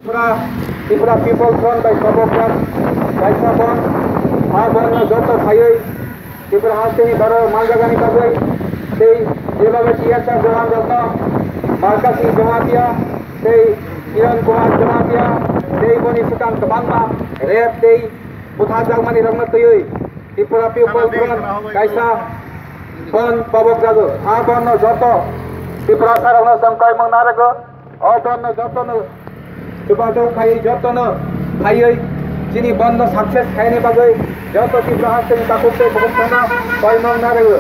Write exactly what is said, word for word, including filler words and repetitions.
Tripura, Tripura People Front bai Sabokjak kaisa bon, a bon no joto phaiwi Tripura hasteni baro manjagani bagwi tei jeba bai T S R jawan rokno Markasing Jamatia tei Kiran Kumar Jamatia tei boni swkang kwbangma rape tei butharjakmani rokno twiwi Tripura People Front kaisa bon pabok jago. A bon no joto Tripura sarokno chwng koimung narwgo. O bon no joto no chubachu khai joto no khaiwi chini bon no success khaini bagwi joto Tripura hasteni takhuk tei bukhuk no koimung narwgo.